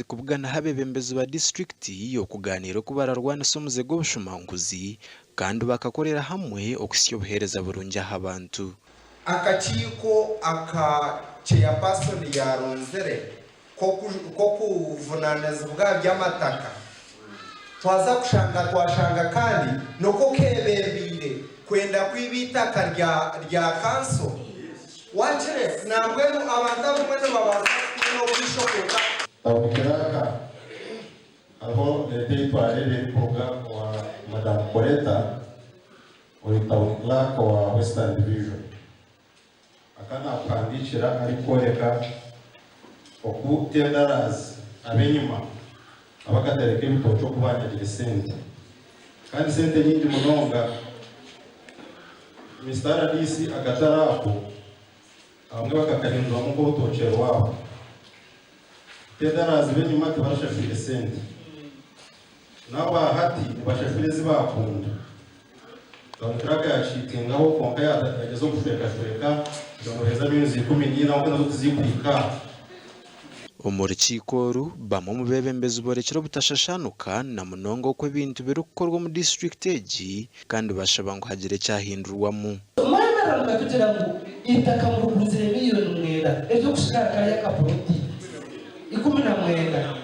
Kubuganaho abeebembezi ba disiturikiti okugaaniira oku bararwanisa omuze gw'obushumanguzi kandi bakakorera hamwe okuhitsya obuheereza burungi aha bantu. Akakiiko aka Chairperson yaaronzire k'okuvunanizibwa aha by'amataka twaza kushanga twashanga kandi nikwo keebembeire kwenda kwiba eitaka rya kanso. Wakire nambwenu abantu abamwe nibabaasa kutiina okwisho kwonka. Town Clerk hariho leeta ei twareeba erikuruga owa Madam Coretta ori Town Clerk owa Western Division. Aka naakuhandiikira arikworeka oku tenderers ab'enyima ab'akatare k'ebitookye oku baanyagire sente kandi sente nyingi munonga. Mister RDC akatare ako abamwe bakakahinduramu nk'orutookye rwabo. Tenderers b'enyima tibarashashwire sente. N'aba hati nibashashura ezi baakunda. Town Clerk yaakihitingaho kwonka yaagyezaho kushwekashweka kugira ngu baheeze amiizi 14 kwonka nazo tizirikuhika. Omu rukiiko oru, bamwe omu beebembezi boorekire obutashashaanuka na munonga oku ebintu birikukorwa omu disiturikiti egi kandi bashaba ngu hagire ekyahindurwamu. Mwemerera mukatugira ngu eitaka muriguzire miriyoni mwenda ery'okushika aha kariya kapoloti 19.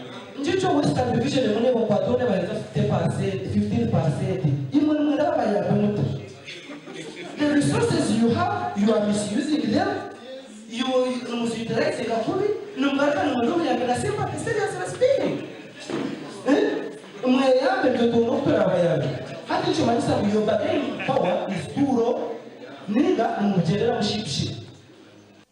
Ngyekyo Western Division emwe nebakwata boona baheeza 50%, 15%, imwe nimwenda babayambe muta? The resources you have you are misusing them, you nimuziutilizinga kubi, nimugaruka nimwenda obuyambi na sympathy seriously speaking? Eh? Mweyambe itwe twine oku turabayambe. Hati nikimanyisa ngu your bargaining power is too low ninga nimubigyenderamu sheep sheep.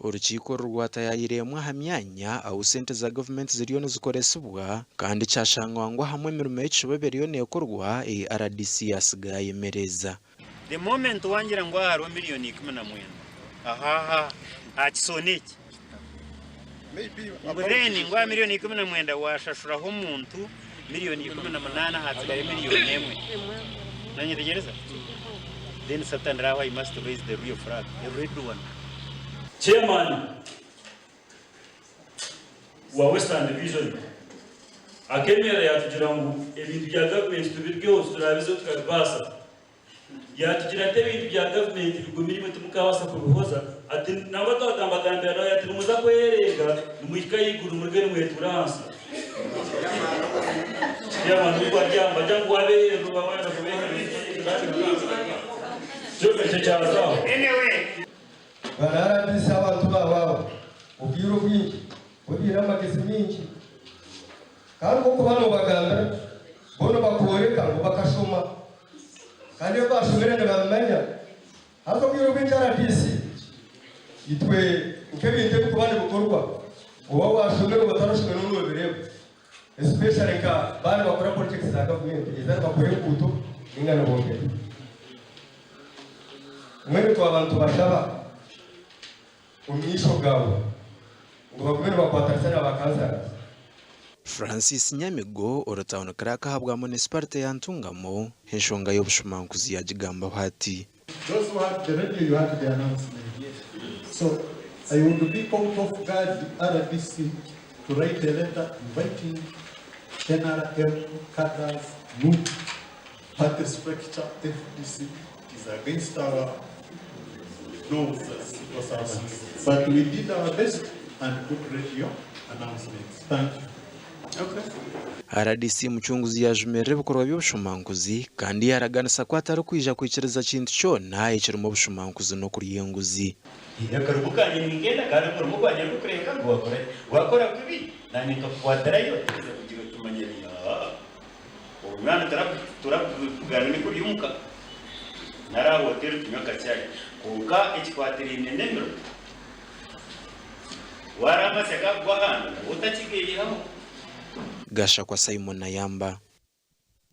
Orukiiko oru rwatayayire emwe aha myanya ahu sente za gavumenti ziriyo nizikoresibwa kandi kyashangwa ngu ahamwe emirimo y'ekishuba eriyo nekorwa ei rdc yasiga yayemereza. The moment wangira ngu aha hariho miriyoni 19 aha aha aha kisooni eki ngu then ngu aha miriyoni 19 washashuraho omuntu miriyoni 18 hatsigare miriyoni emwe nonyetegyereza then certainly aho I must raise the real flag a red one. Chairman wa Western Division akemerera yatugira ngu ebintu bya gavumenti tubiryeho titurabizeho tukabibaasa. Yatugira ati ebintu bya gavumenti bigumire imwe timukabaasa kubihoza ati nangwa twagambagambira nawe ati nimuza kwerenga nimuhika ahaiguru muruge nimwetuura ahansi. Chairman ogu aryamba agira ngu wabehererwa waaba kubehererwa ekyo kyazaho. Bwana RDC abantu baawe abo obwire obwingi bo baine amagezi maingi kandi ku orikuba noobagambira bo nibakworeka ngu bakashoma kandi ebi baashomire nibabimanya. Haza obwire obwingi RDC itwe nk'ebintu ebirikuba nibikorwa oba waashomire oba otarashomire nooba noobireeba especially nka baaba nibakora projects za gavumenti either nibakora enguuto ninga nibombeka. Mbwenu twaba nitubashaba omu maisho gaawe ngu bagume nibakwatanisa na ba councillors. Francis Nyamigo, ori Town Clerk ahabwa Munisiparite ya Ntungamo, enshonga y'obushumankuzi yagigambaho ati. Those who had the radio you had the announcement so I would be caught off guard rdc to write a letter inviting nrm cadres NUP party structure FDC it is against our norms as civil servants but we did our best and put radio announcements thank you. Rdc Mucunguzi yaajumirira ebikorwa by'obushumankuzi kandi yaaraganisa ku atarikwija kwikiriza kintu kyona ekirimu obushumankuzi n'okurya enguzi. Haine akarimo kangye ninkenda kandi omurimo gwangye ndikureeba ngu wakora wakora kubi naanye nkakukwatirayo tuza kugira tumanye aa obunywani turakugaana nikurya omuka nari aha hoteri tunywe akachai kwonka ekikwatiraine n'emirimo Waaraamatsya akagwa ahantu nabwo otakigeeyihaho. Gashakwa Simon Nayamba.